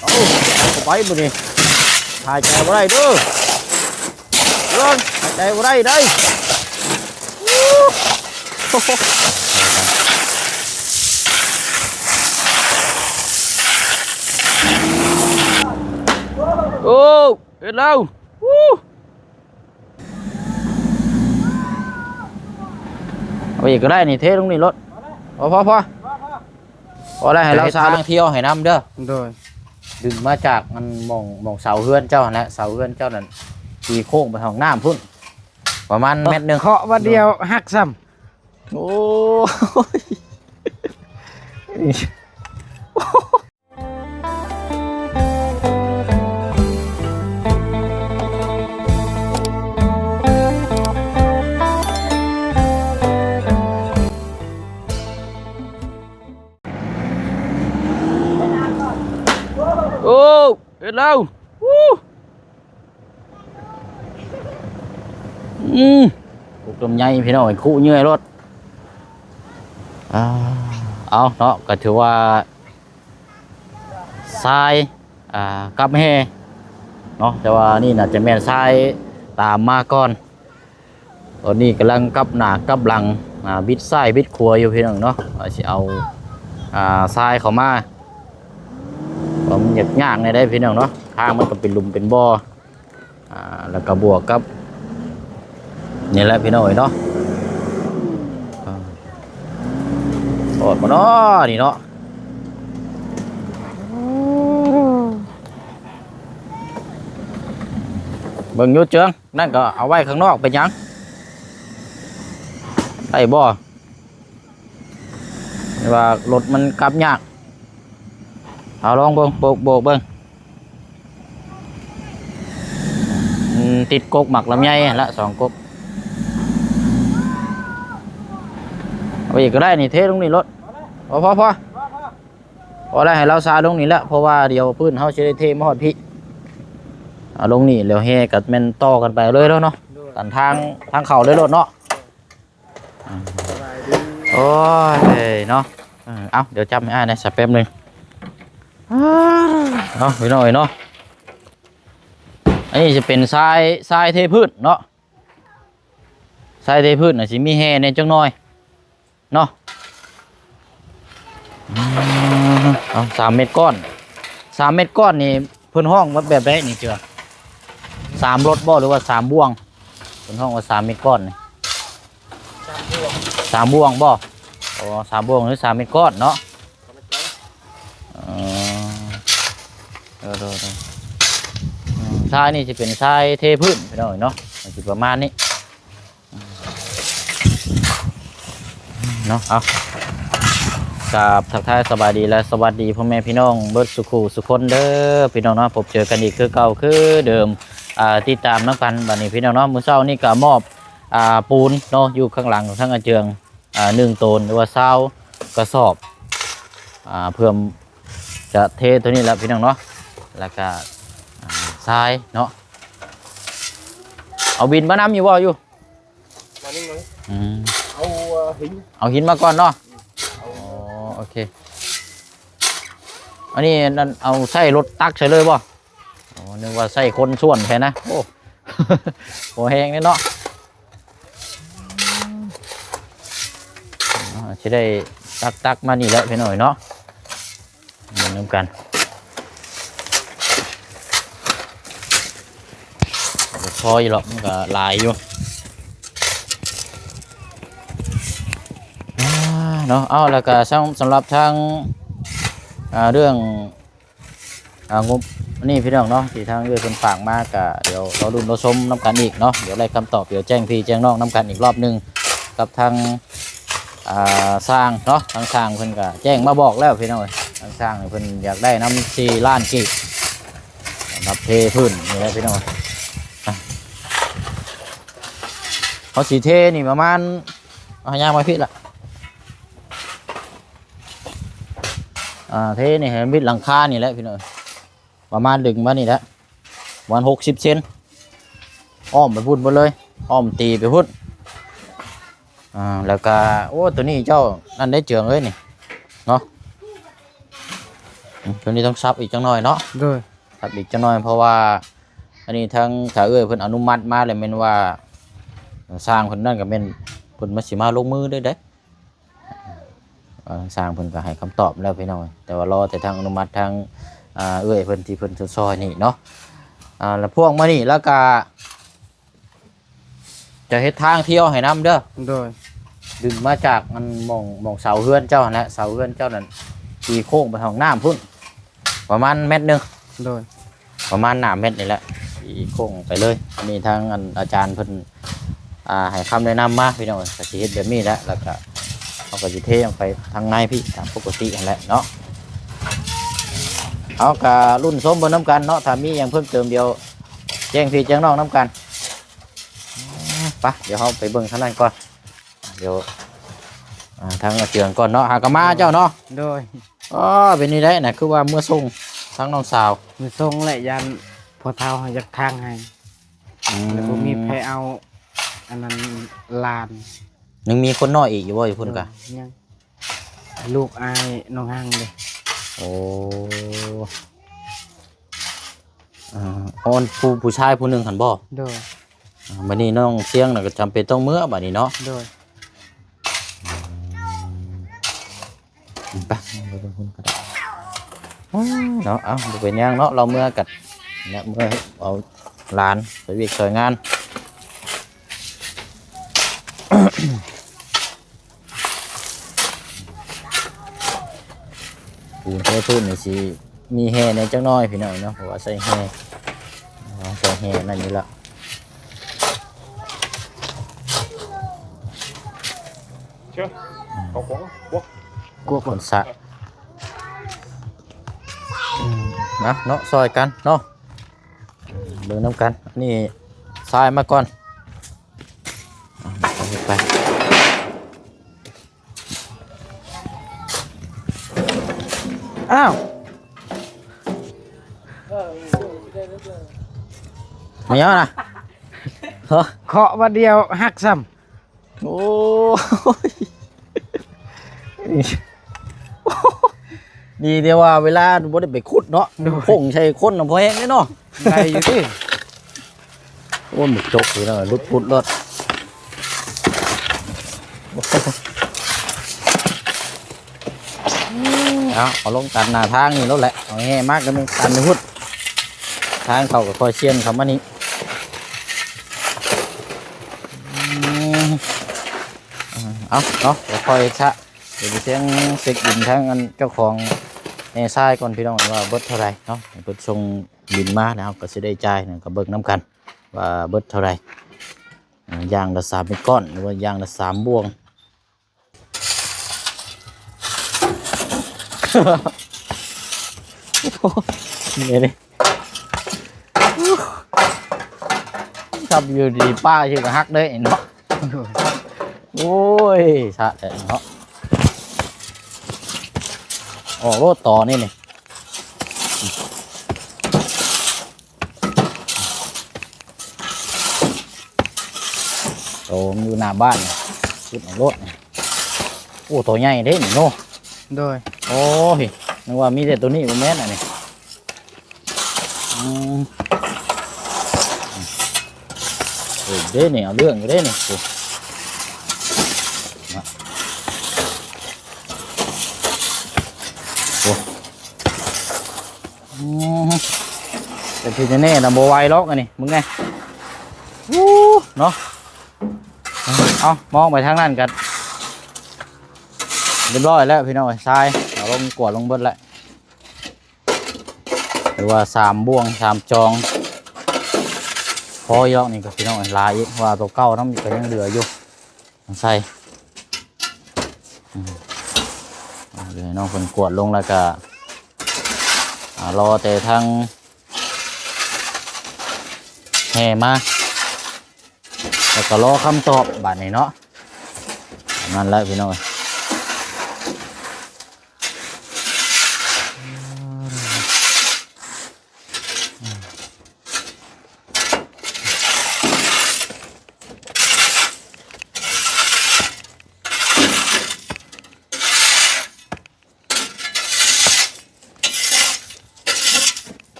ເອົາ ເຂົ້າໄປບາດນີ້ ຫາຍໃຈບໍ່ໄດ້ເດີ ເອີ ຫາຍໃຈບໍ່ໄດ້ໄດ໋. ໂອ້ ເຮັດແລ້ວ ເອົາອີກກໍໄດ້ນີ້ ເທລົງນີ້ໂລດ ພໍ ພໍ ພໍ ພໍແລ້ວ ໃຫ້ລາວສາລົງ ທ່ຽວໃຫ້ນຳເດີ. ໂດຍ ດຶງມາຈາກອັນໝ່ອງ ໝ່ອງເສົາເຮືອນເຈົ້າຫັ້ນແຫຼະ ເສົາເຮືອນເຈົ້ານັ້ນ ທີ່ໂຄ້ງໄປຫ້ອງນ້ຳພຸ້ນ ປະມານແມັດໜຶ່ງ ເຄາະບາດດຽວຫັກຊ້ຳ. ໂອ້ຍ ໂອ້ ເຮັດແລ້ວ ວູ້ ອືມ ປຸກລຳໄຍພີ່ນ້ອງ ຄຸເຫຍື່ອຍໂລດ. ອ່າ ເອົາເນາະ ກໍຖືວ່າຊາຍ ອ່າ ກັບແຮ່ເນາະ ແຕ່ວ່ານີ້ໜ້າຈະແມ່ນຊາຍຕາມມາກ່ອນ. ຕອນນີ້ກຳລັງກັບໜ້າກັບຫຼັງ ອ່າ ບິດຊ້າຍບິດຂວາຢູ່ພີ່ນ້ອງເນາະ ວ່າຊິເອົາ ອ່າ ຊາຍເຂົ້າມາ ເພາະມັນຍາກໆແດ່ເດ້ພີ່ນ້ອງເນາະ ທາງມັນກໍເປັນຫຼຸມເປັນບໍ່ ອ່າ ແລ້ວກໍບວກກັບ ນີ້ແຫຼະພີ່ນ້ອງເອີຍເນາະ ອ່າ ຮອດບໍ່ເນາະນີ້ເນາະ ເບິ່ງຢູ່ເຈີງ ນັ້ນກໍເອົາໄວ້ຂ້າງນອກເປັນຫຍັງ ໄດ້ບໍ່? ແຕ່ວ່າລົດມັນກັບຍາກ ເອົາລອງເບິ່ງ ໂບກ ໂບກເບິ່ງ ອືມ ຕິດກົກໝາກລຳໄຍຫັ້ນລະ ສອງກົກ ເອົາອີກກໍໄດ້ນີ້ ເທລົງນີ້ໂລດ ພໍ ພໍ ພໍ ພໍແລ້ວ ໃຫ້ລາວສາລົງນີ້ແຫຼະ ເພາະວ່າດຽວພື້ນເຮົາຊິໄດ້ເທມາຮອດພີ້ ເອົາລົງນີ້ແລ້ວແຮ່ກໍແມ່ນຕໍ່ກັນໄປເລີຍແລ້ວເນາະ ໂດຍ ກັນທາງ ທາງເຂົ້າເລີຍໂລດເນາະ. ສະບາຍດີ ໂອ້ຍເນາະ ເອີ ເອົາ ດຽວຈັບໃຫ້ອ້າຍແດ່ສະແປັບໜຶ່ງ ເນາະ ພີ່ນ້ອງເອີຍເນາະ ອັນນີ້ຈະເປັນຊາຍ ຊາຍເທພື້ນເນາະ ຊາຍເທພື້ນອາດຊິມີແຮ່ແດ່ຈັກໜ້ອຍເນາະ ອືມ ເອົາ ສາມເມັດກ້ອນ ສາມເມັດກ້ອນນີ້ ເພິ່ນຮ້ອງວ່າແບບໃດນີ້ເທື່ອ ສາມລົດບໍ່ ຫຼືວ່າສາມບ່ວງ? ເພິ່ນຮ້ອງວ່າສາມເມັດກ້ອນນີ້ ສາມບ່ວງ ສາມບ່ວງບໍ່? ອໍ ສາມບ່ວງ ຫຼື ສາມເມັດກ້ອນເນາະ ສາມເມັດກ້ອນ ເອີ ໂດຍ ໂດຍ ໂດຍ ອືມ ຊາຍນີ້ຊິເປັນຊາຍເທພື້ນພີ່ນ້ອງເນາະ ມັນຊິປະມານນີ້ ເນາະ ເອົາ ກາບທັກທາຍສະບາຍດີ ແລະ ສະຫວັດດີພໍ່ແມ່ພີ່ນ້ອງເບິດສູ່ຄູ່ສູ່ຄົນເດີພີ່ນ້ອງເນາະ ພົບເຈີກັນອີກຄືເກົ່າຄືເດີມ ອ່າ ຕິດຕາມນຳກັນບັດນີ້ພີ່ນ້ອງເນາະ ມື້ເຊົ້ານີ້ກະມອບ ອ່າ ປູນເນາະ ຢູ່ຂ້າງຫຼັງທາງອາເຈືອງ ອ່າ ໜຶ່ງໂຕນ ຫຼືວ່າຊາວກະສອບ ອ່າ ເພື່ອຈະເທໂຕນີ້ແຫຼະພີ່ນ້ອງເນາະ ແລ້ວກະ ອ່າ ຊາຍເນາະ ເອົາບິນມານຳຢູ່ບໍ່? ຢູ່ ມານີ້ເລີຍ ອືມ ເອົາ ເອົາຫີນ ເອົາຫີນມາກ່ອນເນາະ ອືມ ເອົາ ອໍ ໂອເຄ ອັນນີ້ນັ້ນເອົາໃຊ້ລົດຕັກໃສ່ເລີຍບໍ່? ອໍ ນຶກວ່າໃຊ້ຄົນສ່ວນແທ້ນະ ໂອ້ ບໍ່ແຮງເດ້ເນາະ ອ່າ ຊິໄດ້ຕັກໆມານີ້ແຫຼະພີ່ນ້ອງເນາະ ເບິ່ງນຳກັນ ພໍຢູ່ດອກ ມັນກໍຫຼາຍຢູ່ ອ່າ ເນາະ ເອົາ ແລ້ວກໍສຳ ສຳລັບທາງ ອ່າ ເລື່ອງ ອ່າ ງົບນີ້ພີ່ນ້ອງເນາະ ທີ່ທາງເອື້ອຍເພິ່ນຝາກມາ ກະດຽວລໍລຸ້ນລໍຊົມນຳກັນອີກເນາະ ດຽວໄດ້ຄຳຕອບ ດຽວແຈ້ງພີ່ແຈ້ງນ້ອງນຳກັນອີກລອບໜຶ່ງ ກັບທາງ ອ່າ ຊ່າງເນາະ ທາງຊ່າງເພິ່ນກະແຈ້ງມາບອກແລ້ວພີ່ນ້ອງເອີຍ ທາງຊ່າງເພິ່ນຢາກໄດ້ນຳສີ່ລ້ານກີບ ສຳລັບເທພື້ນນີ້ແຫຼະພີ່ນ້ອງ ອ່ະ ເຮົາຊິເທນີ້ປະມານ ເອົາ ຍ່າງມາພີ້ລະ ອ່າ ເທນີ້ໃຫ້ມັນມິດຫຼັງຄານີ້ແຫຼະພີ່ນ້ອງ ປະມານດຶງມານີ້ແຫຼະ ປະມານຫົກສິບເຊັນ ອ້ອມໄປພຸ້ນເບິດເລີຍ ອ້ອມຕີໄປພຸ້ນ ອ່າ ແລ້ວກະ ໂອ້ ໂຕນີ້ເຈົ້ານັ້ນໄດ້ເຈີງເອີຍນີ້ເນາະ ອືມ ໂຕນີ້ຕ້ອງສັບອີກຈັກໜ່ອຍເນາະ. ໂດຍ ສັບອີກຈັກໜ່ອຍ ເພາະວ່າອັນນີ້ທາງ ຖ້າເອື້ອຍເພິ່ນອະນຸມັດມາແລ້ວ ແມ່ນວ່າຊ່າງເພິ່ນນັ້ນກໍແມ່ນເພິ່ນມາ ຊິມາລົງມືເດ້ ເອີ ທາງຊ່າງເພິ່ນກໍໃຫ້ຄຳຕອບແລ້ວພີ່ນ້ອງ ແຕ່ວ່າລໍແຕ່ທາງອະນຸມັດທາງ ອ່າ ເອື້ອຍເພິ່ນທີ່ເພິ່ນຊ່ອຍໆນີ້ເນາະ. ອ່າ ແລ້ວພວກມານີ້ແລ້ວກໍຈະເຮັດທາງທ່ຽວໃຫ້ນຳເດີ. ໂດຍ ດຶງມາຈາກອັນໝ່ອງ ໝ່ອງເສົາເຮືອນເຈົ້າຫັ້ນແຫຼະ ເສົາເຮືອນເຈົ້ານັ້ນ ຕີໂຄ້ງໄປຫ້ອງນ້ຳພຸ້ນ ປະມານແມັດໜຶ່ງ. ໂດຍ ປະມານໜ້າແມັດນີ້ແຫຼະ ຕີໂຄ້ງໄປເລີຍ. ອັນນີ້ທາງອັນອາຈານເພິ່ນ ອ່າ ໃຫ້ຄຳແນະນຳມາພີ່ນ້ອງເອີຍ ກໍຊິເຮັດແບບນີ້ແຫຼະ ແລ້ວກໍເຮົາກໍຊິເທລົງໄປທາງໃນພີ້ຕາມປົກກະຕິຫັ້ນແຫຼະເນາະ. ເຮົາກໍລຸ້ນຊົມເບິ່ງນຳກັນເນາະ ຖ້າມີຫຍັງເພີ່ມເຕີມດຽວແຈ້ງພີ່ແຈ້ງນ້ອງນຳກັນ. ໄປ ດຽວເຮົາໄປເບິ່ງທາງນັ້ນກ່ອນ ດຽວ ອ່າ ທາງອາເຈືອງກ່ອນເນາະ ຫາກໍມາເຈົ້າເນາະ. ໂດຍ ອໍ ເປັນນີ້ໄດ້ນະ ຄືວ່າເມືອສົ່ງທາງນ້ອງສາວ ເມືອສົ່ງແຫຼະ ຢ້ານພໍ່ເຖົ້າເຮົາຢາກທາງໃຫ້ ອືມ ແລ້ວບໍ່ມີໃຜເອົາອັນນັ້ນຫຼານ. ຍັງມີຄົນນ້ອຍອີກຢູ່ບໍ່ຢູ່ພຸ້ນກະ? ໂດຍ ຍັງ ລູກອ້າຍນ້ອງຮັງເດ້. ໂອ້ ອ່າ ອ່ອນ ຜູ້ ຜູ້ຊາຍຜູ້ໜຶ່ງຫັ້ນບໍ່? ໂດຍ ອ່າ ບັດນີ້ນ້ອງຊຽງນະກໍຈຳເປັນຕ້ອງເມືອບັດນີ້ເນາະ. ໂດຍ ອືມ ໄປ ໄປເບິ່ງພຸ້ນກໍໄດ້ເນາະ. ເອົ້າ ບໍ່ເປັນຫຍັງເນາະ ລາວເມືອກັນ ເມືອເອົາຫຼານໄປວຽກຊ່ອຍງານ. ປູນເທພື້ນນີ້ຊິມີແຮ່ແດ່ຈັກໜ້ອຍພີ່ນ້ອງເນາະ ເພາະວ່າໃສ່ແຮ່ ໃສ່ແຮ່ນັ້ນຢູ່ແລ້ວ. ເຊື່ອ ເຂົ້າຂອງ ບວກ ກວກ ຄົນສະ ອືມ ນະເນາະ ຊ່ອຍກັນເນາະ. ເບິ່ງນຳກັນ ອັນນີ້ຊາຍມາກ່ອນ ເອົາເຮັດໄປ. ອ້າວ ແມ່ນຫຍັງນະ? ເຄາະບາດດຽວຫັກຊ້ຳ. ໂອ້ຍ ດີແຕ່ວ່າເວລາບໍ່ໄດ້ໄປຂຸດເນາະ. ໂດຍ ໂຄ້ງໃສ່ຄົນນະ ພໍແຮງເດ້ເນາະ. ໄດ້ຢູ່ຕິ. ໂອ້ຍ ໝົກຈົກຢູ່ແລ້ວ ຫຼຸດພຸດໂລດ. ເອົາ ເອົາລົງຕັດໜ້າທາງນີ້ໂລດແຫຼະ ເອົາແຮ່ມາກໍແມ່ນຕັດໃນພຸ້ນ ທາງເຂົ້າກໍຄ່ອຍຊຽນເຂົ້າມານີ້. ອືມ ເອົາເນາະ ຄ່ອຍຊະ ດຽວໄປຊຽງເຊັກບິນທາງອັນເຈົ້າຂອງແຮ່ຊາຍກ່ອນພີ່ນ້ອງ ວ່າເບິດເທົ່າໃດເນາະ. ໃຫ້ເພິ່ນສົ່ງບິນມາແລ້ວເຮົາກໍຊິໄດ້ຈ່າຍນະ ກໍເບິ່ງນຳກັນວ່າເບິດເທົ່າໃດ. ອ່າ ຢ່າງລະສາມເປັນກ້ອນ ຫຼືວ່າຢ່າງລະສາມບ່ວງ. ນີ້ເດ້ ຄັບຢູ່ດີປ້າຊື່ກໍຮັກເດ້ເນາະ. ໂອ້ຍ ສະແທ້ເນາະ. ອອກໂລດຕໍ່ນີ້ນີ້ ໂຕມັນຢູ່ໜ້າບ້ານ ຂຸດເອົາໂລດ. ໂອ້ ໂຕໃຫຍ່ເດ້ນີ້ເນາະ. ໂດຍ ໂອ້ຍ ນຶກວ່າມີແຕ່ໂຕນີ້ ບໍ່ແມ່ນອັນນີ້. ອືມ ເອີ ເດ້ນີ້ ເອົາເລື່ອງຢູ່ເດ້ນີ້. ໂອ້ ໂອ້ ອືມ ແຕ່ທີ່ແນ່ໆນະ ບໍ່ໄຫວດອກອັນນີ້ ມຶງແນ່. ອູ້ ເນາະ. ເອົາ ມອງໄປທາງນັ້ນກັນ ຮຽບຮ້ອຍແລ້ວພີ່ນ້ອງເອີຍ. ຊາຍເອົາລົງ ກວດລົງເບິດແລ້ວ ຫຼືວ່າສາມບ່ວງ ສາມຈອງ ພໍຢູ່ດອກນີ້ກໍພີ່ນ້ອງເອີຍ. ຫຼາຍອີກ ເພາະວ່າຕົວເກົ່ານຳກໍຍັງເຫຼືອຢູ່ ໃສ່ ອືມ ດຽວໃຫ້ນ້ອງເພິ່ນກວດລົງ ແລ້ວກໍ ອ່າ ລໍແຕ່ທາງແຮ່ມາ ແລ້ວກໍລໍຄຳຕອບບາດນີ້ເນາະ. ນັ້ນແຫຼະພີ່ນ້ອງເອີຍ.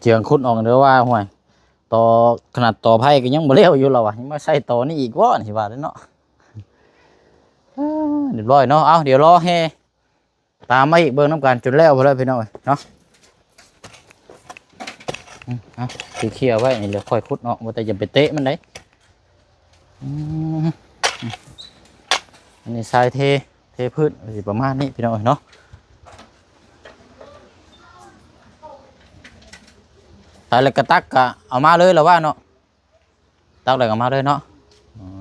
ເຈືອງຂຸດອອກເດີວ່າ ຫ້ວຍ ຕໍ່ ຂະໜາດຕໍ່ໄຜ່ກໍຍັງບໍ່ແລ້ວຢູ່ລາວວ່າ ຍັງມາໃສ່ຕໍ່ນີ້ອີກບໍ່ ຊິວ່າເດ້ເນາະ. ເອີ ຮຽບຮ້ອຍເນາະ. ເອົາ ດຽວລໍແຫ່ຕາມມາອີກ ເບິ່ງນຳກັນຈົນແລ້ວພຸ້ນແຫຼະພີ່ນ້ອງເອີຍເນາະ. ອືມ ເອົາ ເຄຍໄວ້ນີ້ ແລ້ວຄ່ອຍຂຸດອອກ ບໍ່ແຕ່ຢ່າໄປເຕະມັນໄດ໋. ອືມ ອັນນີ້ຊາຍເທ ເທພື້ນ ກໍຊິປະມານນີ້ພີ່ນ້ອງເອີຍເນາະ. ໄປແລ້ວກະຕັກກະເອົາມາເລີຍລະວ່າເນາະ. ຕັກແລ້ວກໍມາເລີຍເນາະ. ອືມ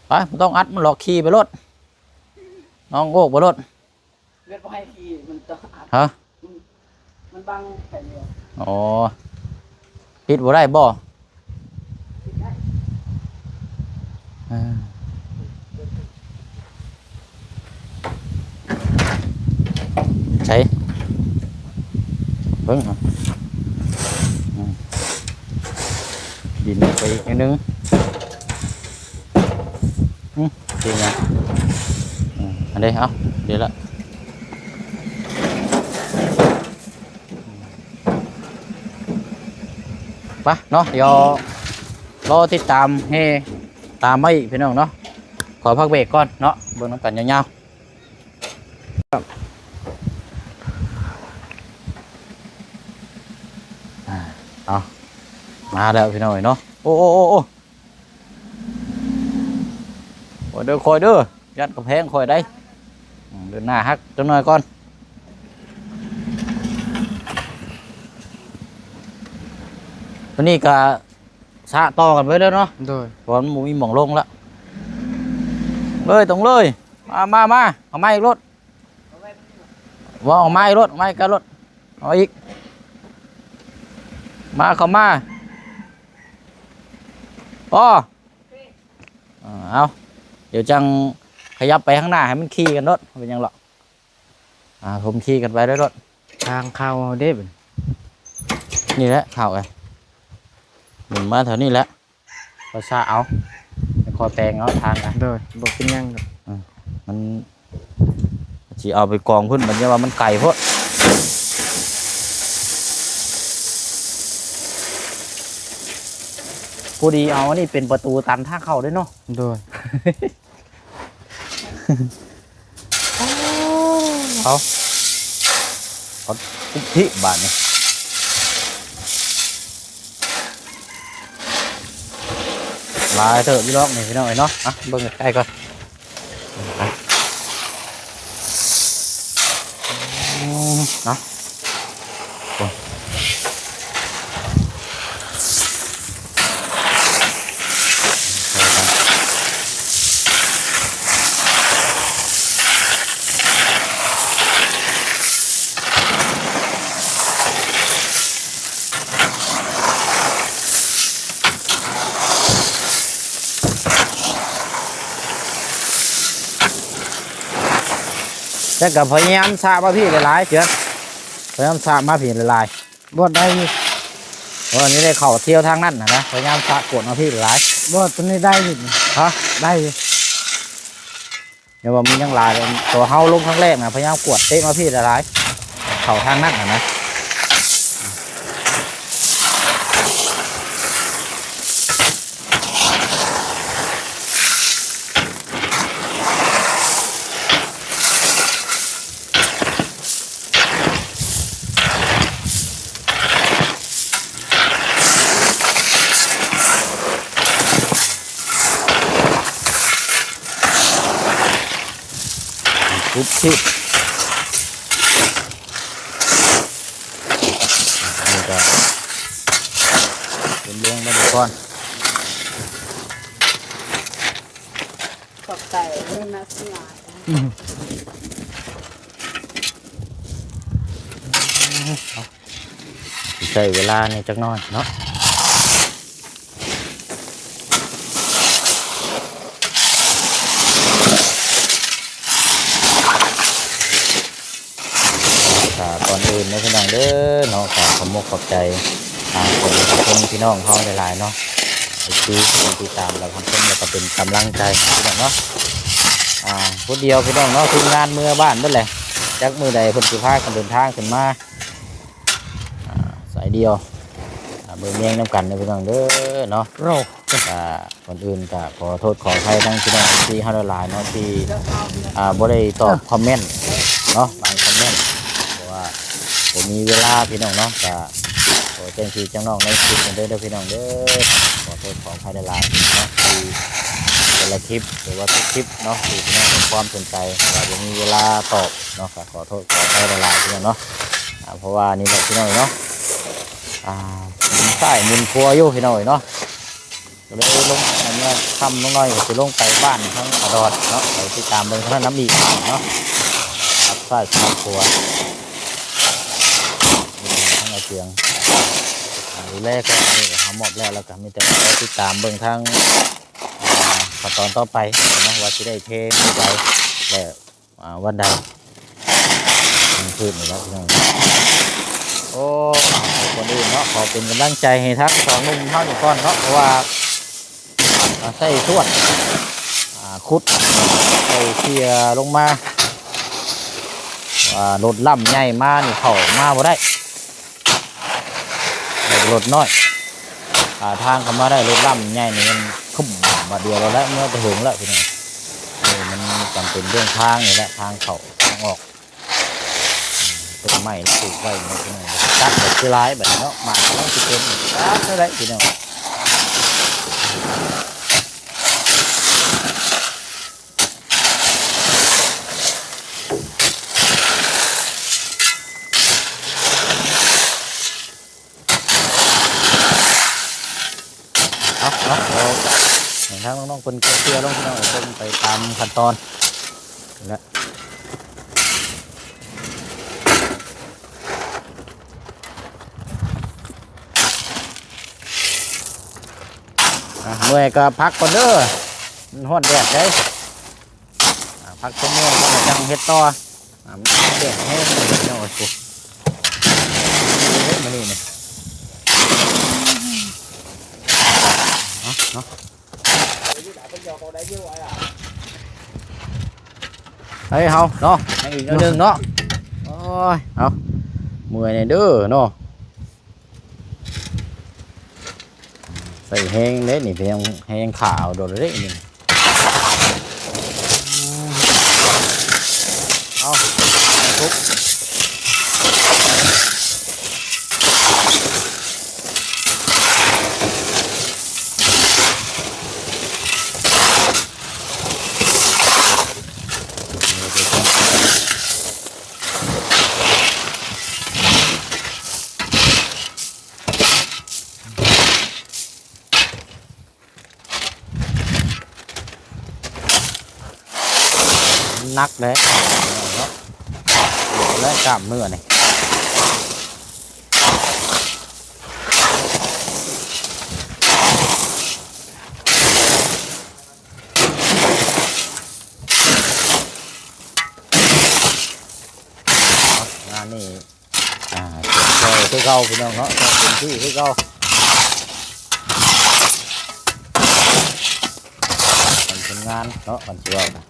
ໄປ ໄປ ບໍ່ຕ້ອງອັດມັນຫຼອກ ຂີ່ໄປໂລດ ນ້ອງໂອກໄປໂລດ. ເວດບໍ່ໃຫ້ຂີ່ ມັນຕ້ອງອັດ. ຮະ? ມັນ ມັນບັງແຜ່ນດຽວ. ອໍ ປິດບໍ່ໄດ້ບໍ່? ເອີ ໃສ ເບິ່ງ ອືມ ດິນໄປອີກໜ້ອຍໜຶ່ງ. ອືມ ເປັນຫຍັງ? ອືມ ອັນນີ້ ເອົາ ດີລະ. ໄປເນາະ ດຽວລໍຕິດຕາມແຫ່ຕາມມາອີກພີ່ນ້ອງເນາະ. ຂໍພັກເບຣກກ່ອນເນາະ ເບິ່ງນຳກັນຍາວໆ. ອ່າ ເອົາ ມາແລ້ວພີ່ນ້ອງເອີຍເນາະ. ໂອ້ ໂອ້ ໂອ້ ໂອ້ ໂອ້ ເດີ ຄ່ອຍເດີ ຢ້ານກຳແພງຂ້ອຍໄດ໋. ອືມ ເດີນໜ້າຮັກຈັກໜ້ອຍກ່ອນ. ຕົວນີ້ກະສະຕໍ່ກັນໄປເລີຍເນາະ. ໂດຍ ເພາະວ່າມັນບໍ່ມີໝ່ອງລົງລະ. ເລີຍ ຕົງເລີຍ ມາ ມາ ມາ ເອົາມາອີກໂລດ. ເວົ້າອອກມາອີກໂລດ ອອກມາໃກ້ໂລດ ເອົາອີກ ມາ ເຂົ້າມາ ພໍ ເອີ ເອົາ ດຽວຈັ່ງຂະຫຍັບໄປຂ້າງໜ້າໃຫ້ມັນຂີ່ກັນໂລດ ເປັນຫຍັງຫຼອກ. ອ່າ ຜົມຂີ່ກັນໄປເລີຍໂລດ. ທາງເຂົ້າເດ້ ນີ້ແຫຼະເຂົ້າ ເອີ ໝູນມາແຖວນີ້ແຫຼະ. ຂ້ອຍສະເອົາ ຂ້ອຍແປງເອົາທາງນະ. ໂດຍ ບໍ່ເປັນຫຍັງດອກ. ເອີ ມັນຊິເອົາໄປກອງພຸ້ນ ມັນຈະວ່າມັນໄກໂພດ. ຜູ້ດີເອົາອັນນີ້ເປັນປະຕູຕັນທາງເຂົ້າເດ້ເນາະ. ໂດຍ. ເອົາ ເອົາ ຄຸບທິບາດນີ້ ຫຼາຍເຕີບຢູ່ດອກນີ້ພີ່ນ້ອງເອີຍເນາະ. ອ່ະ ເບິ່ງໃກ້ໆກ່ອນ ອ່ະ ເນາະ. ແຕ່ກໍພະຍາຍາມສະມາພີ້ຫຼາຍໆ ເຈື່ອ ພະຍາຍາມສະມາພີ້ຫຼາຍໆ. ບໍ່ໄດ້ຢູ່ ເອີ ນີ້ໄດ້ເຂົ້າທ່ຽວທາງນັ້ນນະ ພະຍາຍາມສະກວດມາພີ້ຫຼາຍ. ບໍ່ ຕົວນີ້ໄດ້ຢູ່. ຮະ? ໄດ້ຢູ່. ແຕ່ວ່າມັນຍັງຫຼາຍ ຕົວເຮົາລົງຄັ້ງແລກນະ ພະຍາຍາມກວດເຕະມາພີ້ຫຼາຍໆ ເຂົ້າທາງນັ້ນນະ. ທຸບທິບ ນີ້ກໍເປັນເລື່ອງບັນທຸກອນ. ຂອບໃຈເດີນະ ສະຫຍາຍນະ. ໃຊ້ເວລານີ້ຈັກໜ້ອຍເນາະ. ກະກ່ອນອື່ນເດີພີ່ນ້ອງເດີເນາະ ກະຂອບມຸກຂອບໃຈ ອ່າ ຂອບຄຸນພີ່ນ້ອງເຮົາຫຼາຍໆເນາະ ທີ່ຕິດຕາມ ແລະ ຮັບຊົມ ແລະ ກໍເປັນກຳລັງໃຈພີ່ນ້ອງເນາະ. ອ່າ ຜູ້ດຽວພີ່ນ້ອງເນາະ ທີມງານເມືອບ້ານເບິດແຫຼະ. ຈັກມື້ໃດເພິ່ນຊິພາກັນເດີນທາງຂຶ້ນມາ ອ່າ ສາຍດຽວ ອ່າ ເບິ່ງແຍງນຳກັນເດີພີ່ນ້ອງເດີເນາະ. ໂອ້ ກະ ກ່ອນອື່ນກະຂໍໂທດຂໍອະໄພທາງພີ່ນ້ອງເອັຟຊີເຮົາຫຼາຍໆເນາະ ທີ່ ອ່າ ບໍ່ໄດ້ຕອບຄອມເມັນເນາະ ບາງຄອມເມັນ ເພາະວ່າບໍ່ມີເວລາພີ່ນ້ອງເນາະ. ກະ ໂອ້ ຈັ່ງພີ່ຈັ່ງນ້ອງໃນຄລິບນີ້ເດີ ເດີພີ່ນ້ອງເດີ ຂໍໂທດຂໍອະໄພຫຼາຍໆເນາະ ທີ່ແຕ່ລະຄລິບ ຫຼືວ່າທຸກຄລິບເນາະ ທີ່ພີ່ນ້ອງໃຫ້ຄວາມສົນໃຈ ແຕ່ວ່າບໍ່ມີເວລາຕອບເນາະ ກະຂໍໂທດຂໍອະໄພຫຼາຍໆພີ່ນ້ອງເນາະ. ອ່າ ເພາະວ່ານີ້ແຫຼະພີ່ນ້ອງເນາະ ອ່າ ໝູນຊ້າຍໝູນຂວາຢູ່ພີ່ນ້ອງເອີຍເນາະ ກະເລີຍລົງ ອັນນີ້ຄ່ຳລົງໜ້ອຍ ກະຊິລົງໄປບ້ານທາງອາດອດເນາະ ໄປຕິດຕາມເບິ່ງທາງນັ້ນນຳອີກເນາະ ສະຫຼັບຊ້າຍສະຫຼັບຂວາ ທາງອາເຊຍງ ອ່າ ດູແລກັນ ອັນນີ້ກະເຮົາມອບແລ້ວ ແລ້ວກະມີແຕ່ໄປຕິດຕາມເບິ່ງທາງ ອ່າ ຂັ້ນຕອນຕໍ່ໄປເນາະ ວ່າຊິໄດ້ເທມື້ໃດ ແລະ ອ່າ ວັນໃດ ມື້ຄືນນີ້ແຫຼະພີ່ນ້ອງ. ໂອ້ ກ່ອນອື່ນເນາະ ຂໍເປັນກຳລັງໃຈໃຫ້ທັງສອງໜຸ່ມເຮົານີ້ກ່ອນເນາະ ເພາະວ່າ ອາໄສສວດ ອາ ຂຸດ ໃສ່ເຊຍລົງມາ ວ່າລົດລຳໃຫຍ່ມານີ້ເຂົ້າມາບໍ່ໄດ້ ລົດນ້ອຍ ອາ ທາງເຂົ້າມາໄດ້ ລົດລຳໃຫຍ່ນີ້ມັນຄຶ້ມບາດດຽວແລ້ວ ເມືອແຕ່ເຫິງແລ້ວພີ່ນ້ອງ. ນີ້ມັນຈຳເປັນເລື່ອງທາງນີ້ແຫຼະ ທາງເຂົ້າທາງອອກ ຕົ້ນໄມ້ທີ່ປູກໄວ້ນີ້ພີ່ນ້ອງ ຕັດແບບຄືຫຼາຍບາດນີ້ເນາະ ໝາກກຳລັງຊິເຕັມ ຕັດເທົ່າໃດພີ່ນ້ອງ. ເອົາ ເອົາ ເອົາ ໃຫ້ທາງນ້ອງໆເພິ່ນເຄື່ອນຕົວລົງ ພີ່ນ້ອງເອີຍ ເບິ່ງໄປຕາມຂັ້ນຕອນແຫຼະ. ອ່າ ເມື່ອຍກະພັກກ່ອນເດີ ມັນຮ້ອນແດດເດ້. ອ່າ ພັກຕົງນີ້ກ່ອນ ຈັ່ງເຮັດຕໍ່. ອ່າ ມັນແດດແຮງເລີຍເນາະ ໂອ້ໂຫ ມື້ນີ້ນີ້ ເນາະ ເນາະ ໄປເຮົາເນາະ ຍັງອີກໜ້ອຍໜຶ່ງເນາະ. ໂອ້ຍ ເອົາ ເມື່ອຍແດ່ເດີເນາະ. ໃສ່ແຮງເດ້ນີ້ ແຮງ ແຮງຂາວໂດດເດ້ນີ້. ເອົາ ໜັກເດ້ເນາະ ແລະ ກ້າມເນື້ອນີ້. ງານນີ້ ອ່າ ຊ່ວຍຄືເກົ່າພີ່ນ້ອງເນາະ ຊ່ວຍເຕັມທີ່ຄືເກົ່າ ເປັນຄົນງານເນາະ ຄັນຊິເວົ້ານະ.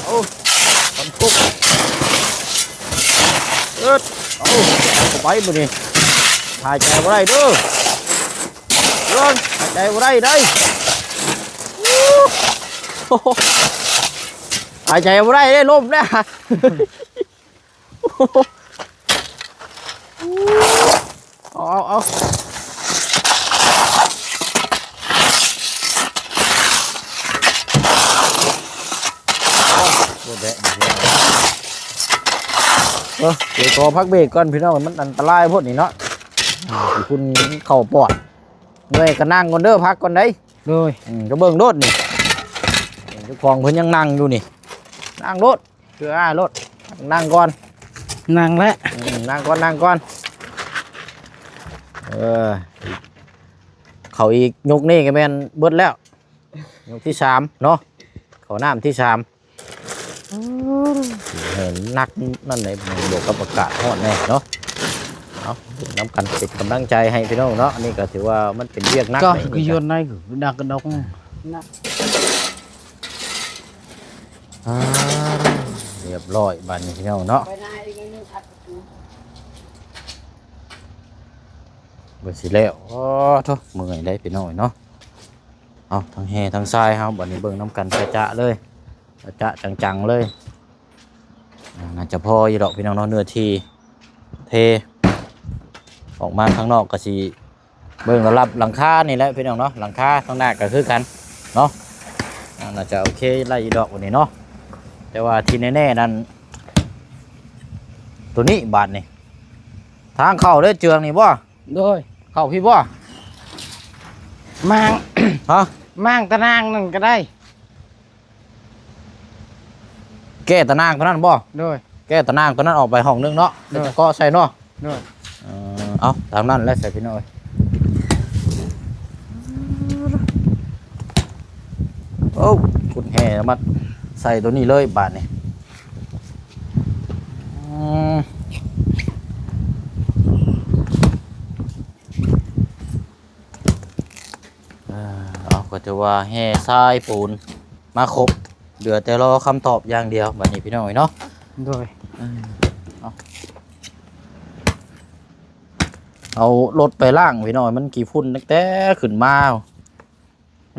ໂອ້ ມັນກຸບ ເອີດ ເອົາ ເອົາເຂົ້າໄປບາດນີ້ ຫາຍໃຈບໍ່ໄດ້ເດີ ເອີດ ຫາຍໃຈບໍ່ໄດ້ເດ້ ຫາຍໃຈບໍ່ໄດ້ເດ້ ລົມແລ້ວ. ເອົາ ເອົາ ເອົາ ເອີ ດຽວຂໍພັກເບຣກກ່ອນພີ່ນ້ອງ ມັນອັນຕະລາຍໂພດນີ້ເນາະ ຝຸ່ນເຂົ້າປອດ. ເມື່ອຍກະນັ່ງກ່ອນເດີ ພັກກ່ອນໃດ. ໂດຍ ອືມ ກະເບິ່ງໂລດນີ້ ເຈົ້າຂອງເພິ່ນຍັງນັ່ງຢູ່ນີ້ ນັ່ງໂລດ. ຄືອ້າຍໂລດ ນັ່ງກ່ອນ ນັ່ງແຫຼະ ອືມ ນັ່ງກ່ອນ ນັ່ງກ່ອນ ເອີ ເຂົ້າອີກ ຍົກນີ້ກໍແມ່ນເບິດແລ້ວ ຍົກທີສາມເນາະ ເຂົ້ານ້ຳທີສາມ ເຫັນໜັກນັ້ນແຫຼະ ບວກກັບອາກາດຮ້ອນແດ່ເນາະ ເອົາ ເບິ່ງນຳກັນ ເປັນກຳລັງໃຈໃຫ້ພີ່ນ້ອງເນາະ ອັນນີ້ກໍຖືວ່າມັນເປັນວຽກໜັກ ກໍຄືຍົນໃນຄືໜັກກະດົກ ອ່າ ຮຽບຮ້ອຍບາດນີ້ພີ່ນ້ອງເນາະ ເບິ່ງຊິແລ້ວ ໂອ້ໂທ້ ເມື່ອຍເດ້ພີ່ນ້ອງເນາະ ເອົາ ທັງແຮ່ທັງຊາຍເຮົາ ບາດນີ້ເບິ່ງນຳກັນຈະໆເລີຍ ຈະໆຈັງໆເລີຍ ອ່າ ໜ້າຈະພໍຢູ່ດອກພີ່ນ້ອງເນາະ ເນື້ອທີ່ເທ ອອກມາຂ້າງນອກກໍຊິ ເບິ່ງລະດັບຫຼັງຄານີ້ແຫຼະພີ່ນ້ອງເນາະ ຫຼັງຄາທາງໜ້າກໍຄືກັນເນາະ ອ່າ ໜ້າຈະໂອເຄໄດ້ຢູ່ດອກບາດນີ້ເນາະ ແຕ່ວ່າທີ່ແນ່ໆນັ້ນ ໂຕນີ້ບາດນີ້ ທາງເຂົ້າເດ້ ເຈື່ອງນີ້ບໍ່? ໂດຍ ເຂົ້າພີ້ບໍ່? ມ້າງ ຮະ? ມ້າງຕາໜ່າງນັ້ນກໍໄດ້ ແກ້ຕາໜ່າງຕົວນັ້ນບໍ່? ໂດຍ ແກ້ຕາໜ່າງຕົວນັ້ນອອກໄປຫ້ອງໜຶ່ງເນາະ ໂດຍ ເຮັດເກາະໃສ່ເນາະ ໂດຍ ເອີ ເອົາ ຕາມນັ້ນແຫຼະໃສ່ພີ່ນ້ອງເອີຍ ໂອ້ ຂຸດແຮ່ມາໃສ່ຕົວນີ້ເລີຍບາດນີ້ ອືມ ເອີ ເອົາ ກໍຖືວ່າແຮ່ຊາຍປູນມາຄົບ ເຫຼືອແຕ່ລໍຄຳຕອບຢ່າງດຽວບາດນີ້ພີ່ນ້ອງເອີຍເນາະ ໂດຍ ເອີ ເອົາ ເອົາລົດໄປລ້າງພີ່ນ້ອງ ມັນຂີ້ຝຸ່ນຕັ້ງແຕ່ຂຶ້ນມາ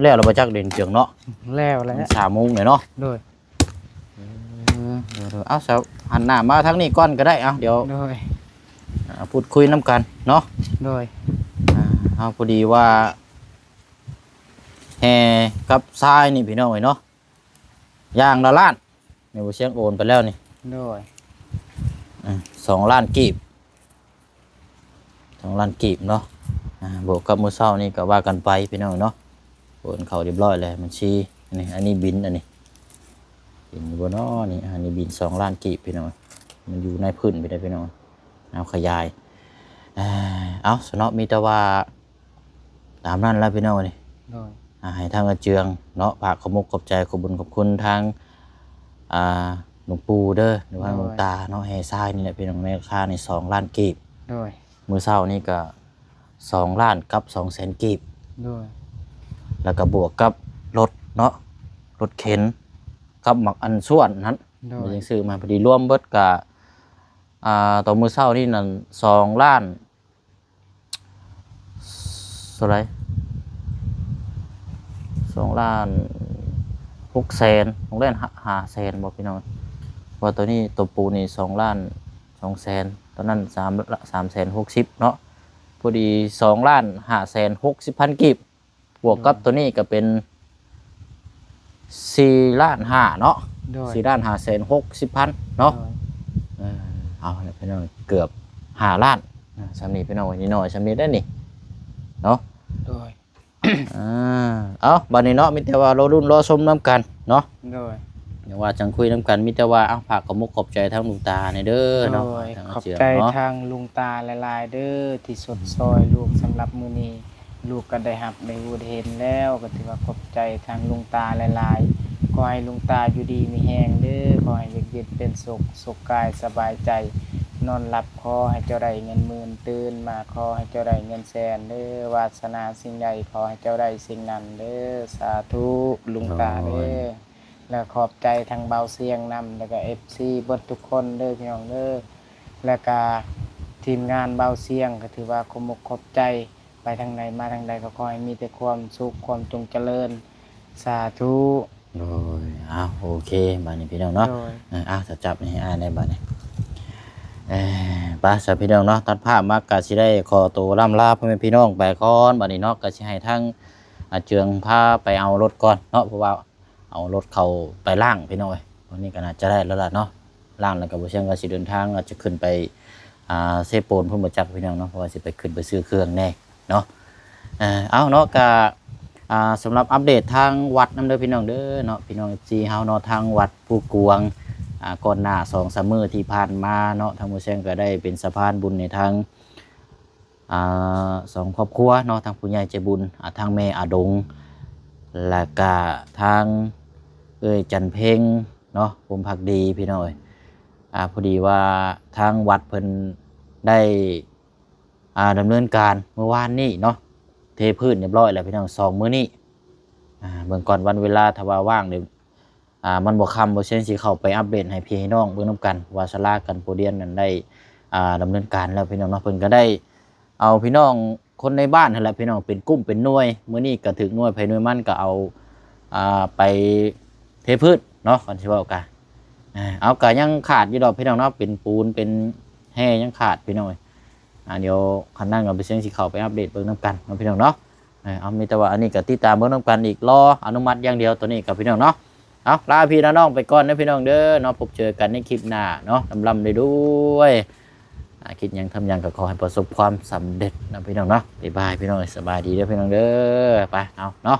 ແລ້ວລະບໍ່ຈັກເດີນເຈີງເນາະ ແລ້ວແລ້ວ ມັນສາມໂມງແລ້ວເນາະ ໂດຍ ເອີ ເອົາ ສາວ ຫັນໜ້າມາທາງນີ້ກ່ອນກໍໄດ້ ເອົາ ດຽວ ໂດຍ ອ່າ ພູດຄຸຍນຳກັນເນາະ ໂດຍ ອ່າ ເອົາ ພໍດີວ່າແຮ່ກັບຊາຍນີ້ພີ່ນ້ອງເອີຍເນາະ ຢ່າງລະລ້ານ ແມ່ນບໍ່ ຊຽງໂອນໄປແລ້ວນີ້ ໂດຍ ອ່າ ສອງລ້ານກີບ ສອງລ້ານກີບເນາະ ອ່າ ບວກກັບມື້ເຊົ້ານີ້ກໍວ່າກັນໄປພີ່ນ້ອງເນາະ ໂອນເຂົ້າຮຽບຮ້ອຍແລ້ວບັນຊີ ອັນນີ້ ອັນນີ້ບິນ ອັນນີ້ ເຫັນຢູ່ບໍ່ເນາະ ນີ້ ອັນນີ້ບິນສອງລ້ານກີບພີ່ນ້ອງ ມັນຢູ່ໃນພື້ນໄປໄດ້ພີ່ນ້ອງ ເອົາ ຂະຫຍາຍ ເອົາ ສະເນາະ ມີແຕ່ວ່າ ຕາມນັ້ນແຫຼະພີ່ນ້ອງເອີຍ ໂດຍ ອ່າ ໃຫ້ທາງອາເຈືອງເນາະ ຝາກຂອບມຸກຂອບໃຈ ຂອບບຸນຂອບຄຸນທາງ ອ່າ ຫຼວງປູ່ເດີ ຫຼືວ່າ ໂດຍ ຫຼວງຕາເນາະ ແຮ່ຊາຍນີ້ແຫຼະພີ່ນ້ອງ ໃນລາຄານີ້ສອງລ້ານກີບ ໂດຍ ມື້ເຊົ້ານີ້ກໍສອງລ້ານກັບສອງແສນກີບ ໂດຍ ແລ້ວກໍບວກກັບລົດເນາະ ລົດເຂັນ ກັບໝາກອັນສ່ວນນັ້ນ ໂດຍ ມັນຍັງຊື້ມາພໍດີ ລວມເບິດກໍ ອ່າ ຕອນມື້ເຊົ້ານີ້ນັ້ນ ສອງລ້ານ ເທົ່າໃດ ສອງລ້ານຫົກແສນ ສອງລ້ານຫ້າແສນບໍ່ພີ່ນ້ອງ ເພາະວ່າໂຕນີ້ ໂຕປູນີ້ສອງລ້ານສອງແສນ ຕອນນັ້ນສາມ ສາມແສນຫົກສິບເນາະ ພໍດີສອງລ້ານຫ້າແສນຫົກສິບພັນກີບ ບວກກັບ ໂດຍ ໂຕນີ້ກໍເປັນສີ່ລ້ານຫ້າເນາະ ໂດຍ ສີ່ລ້ານຫ້າແສນຫົກສິບພັນເນາະ ໂດຍ ເອີ ເອົາລະພີ່ນ້ອງ ເກືອບຫ້າລ້ານ ອ່າ ສ່ຳນີ້ພີ່ນ້ອງ ນ້ອຍໆ ສ່ຳນີ້ໄດ໋ນີ້ເນາະ ໂດຍ ອ່າ ເອົາ ບາດນີ້ເນາະ ມີແຕ່ວ່າລໍລຸ້ນລໍຊົມນຳກັນເນາະ ໂດຍ ຫຍັງວ່າຈັ່ງຄຸຍນຳກັນ ມີແຕ່ວ່າ ເອົາ ຝາກຂອບມຸກຂອບໃຈທາງຫຼວງຕາແດ່ເດີເນາະ ໂດຍ ທາງອາເຈືອງເນາະ ຂອບໃຈທາງຫຼວງຕາຫຼາຍໆເດີ ທີ່ຊົດຊ່ອຍລູກ ສຳລັບມື້ນີ້ ລູກກໍໄດ້ຮັບໄດ້ຮູ້ໄດ້ເຫັນແລ້ວ ກໍຖືວ່າຂອບໃຈທາງຫຼວງຕາຫຼາຍໆ ຂໍໃຫ້ຫຼວງຕາຢູ່ດີມີແຮງເດີ ຂໍໃຫ້ຢູ່ເຢັນເປັນສຸກ ສຸກກາຍສະບາຍໃຈ ນອນຫຼັບຂໍໃຫ້ເຈົ້າໄດ້ເງິນໝື່ນ ຕື່ນມາຂໍໃຫ້ເຈົ້າໄດ້ເງິນແສນເດີ ວາສະໜາສິ່ງໃດຂໍໃຫ້ເຈົ້າໄດ້ສິ່ງນັ້ນເດີ ສາທຸ ຫຼວງຕາເດີ ໂອ້ຍ ແລະຂອບໃຈທາງເບົາຊຽງນຳ ແລະກະເອັຟຊີເບິດທຸກຄົນເດີ ພີ່ນ້ອງເດີ ແລະກະທີມງານເບົາຊຽງ ກໍຖືວ່າຂອບມຸກຂອບໃຈ ໄປທາງໃດມາທາງໃດກໍຂໍໃຫ້ມີແຕ່ຄວາມສຸກ ຄວາມຈົ່ງຈະເລີນ ສາທຸ ໂດຍ ເອົາ ໂອເຄ ບາດນີ້ພີ່ນ້ອງເນາະ ໂດຍ ເອີ ເອົາ ຈັບນີ້ໃຫ້ອ້າຍແດ່ບາດນີ້ ເອີ ໄປ ສາວ ພີ່ນ້ອງເນາະ ຕັດພາບມາກໍຊິໄດ້ຂໍໂຕລ່ຳລາພໍ່ແມ່ພີ່ນ້ອງໄປກ່ອນ ບາດນີ້ເນາະ ກໍຊິໃຫ້ທາງອາເຈືອງພາໄປເອົາລົດກ່ອນເນາະ ເພາະວ່າ ເອົາລົດເຂົ້າໄປລ້າງພີ່ນ້ອງເອີຍ ວັນນີ້ກໍໜ້າຈະໄດ້ແລ້ວລະເນາະ ລ້າງແລ້ວກໍບໍ່ເຊື່ອກໍຊິເດີນທາງ ອາດຈະຂຶ້ນໄປ ອ່າ ເຊໂປນພຸ້ນບໍ່ຈັກພີ່ນ້ອງເນາະ ເພາະວ່າຊິໄປຂຶ້ນໄປຊື້ເຄື່ອງແດ່ເນາະ ເອີ ເອົາເນາະ ກໍ ອ່າ ສຳລັບອັບເດດທາງວັດນຳເດີພີ່ນ້ອງເດີເນາະ ພີ່ນ້ອງເອັຟຊີເຮົາເນາະ ທາງວັດພູກວາງ ອ່າ ກ່ອນໜ້າສອງສາມມື້ທີ່ຜ່ານມາເນາະ ທາງໝູ່ແຊງກໍໄດ້ເປັນສະພານບຸນໃຫ້ທາງ ອ່າ ສອງຄອບຄົວເນາະ ທາງຜູ້ໃຫຍ່ໃຈບຸນ ອ່າ ທາງແມ່ອາດົງ ແລະກະທາງເອື້ອຍຈັນເພັງເນາະ ພົມພັກດີ ພີ່ນ້ອງເອີຍ. ອ່າ ພໍດີວ່າທາງວັດເພິ່ນໄດ້ ອ່າ ດຳເນີນການມື້ວານນີ້ເນາະ ເທພື້ນຮຽບຮ້ອຍແລ້ວ ພີ່ນ້ອງ ສອງມື້ນີ້. ອ່າ ເບິ່ງກ່ອນວັນເວລາ ຖ້າວ່າວ່າງນີ້ ອ່າ ມັນບໍ່ຄ່ຳ ບໍ່ແຊງຊິເຂົ້າໄປອັບເດດໃຫ້ພີ່ໃຫ້ນ້ອງເບິ່ງນຳກັນ ວ່າສາລາການປະຮຽນນັ້ນໄດ້ ອ່າ ດຳເນີນການແລ້ວ ພີ່ນ້ອງເນາະ. ເພິ່ນກໍໄດ້ເອົາພີ່ນ້ອງຄົນໃນບ້ານຫັ້ນແຫຼະ ພີ່ນ້ອງ ເປັນກຸ່ມເປັນໜ່ວຍ ມື້ນີ້ກໍຖືກໜ່ວຍໃຜໜ່ວຍມັນ ກໍເອົາ ອ່າ ໄປເທພື້ນເນາະ ຄັນຊິເວົ້າກະ ອ່າ ເອົາ ກະຍັງຂາດຢູ່ດອກ ພີ່ນ້ອງເນາະ ເປັນປູນເປັນແຮ່ຍັງຂາດ ພີ່ນ້ອງເອີຍ. ອ່າ ດຽວຄັນນັ້ນກໍໄປເຊິ່ງຊິເຂົ້າໄປອັບເດດເບິ່ງນຳກັນເນາະ ພີ່ນ້ອງເນາະ. ເອີ ເອົາ ມີແຕ່ວ່າອັນນີ້ກໍຕິດຕາມເບິ່ງນຳກັນອີກ ລໍອະນຸມັດຢ່າງດຽວໂຕນີ້ກໍ ພີ່ນ້ອງເນາະ. ເອົາ ລາພີ່ລານ້ອງໄປກ່ອນເດີ ພີ່ນ້ອງເດີເນາະ ພົບເຈີກັນໃນຄລິບໜ້າເນາະ ລ່ຳໆລວຍໆ. ອ່າ ຄິດຫຍັງທຳຫຍັງກໍຂໍໃຫ້ປະສົບຄວາມສຳເລັດເນາະ ພີ່ນ້ອງເນາະ. ບາຍບາຍ ພີ່ນ້ອງເອີຍ ສະບາຍດີເດີ ພີ່ນ້ອງເດີ. ໄປ ເອົາເນາະ.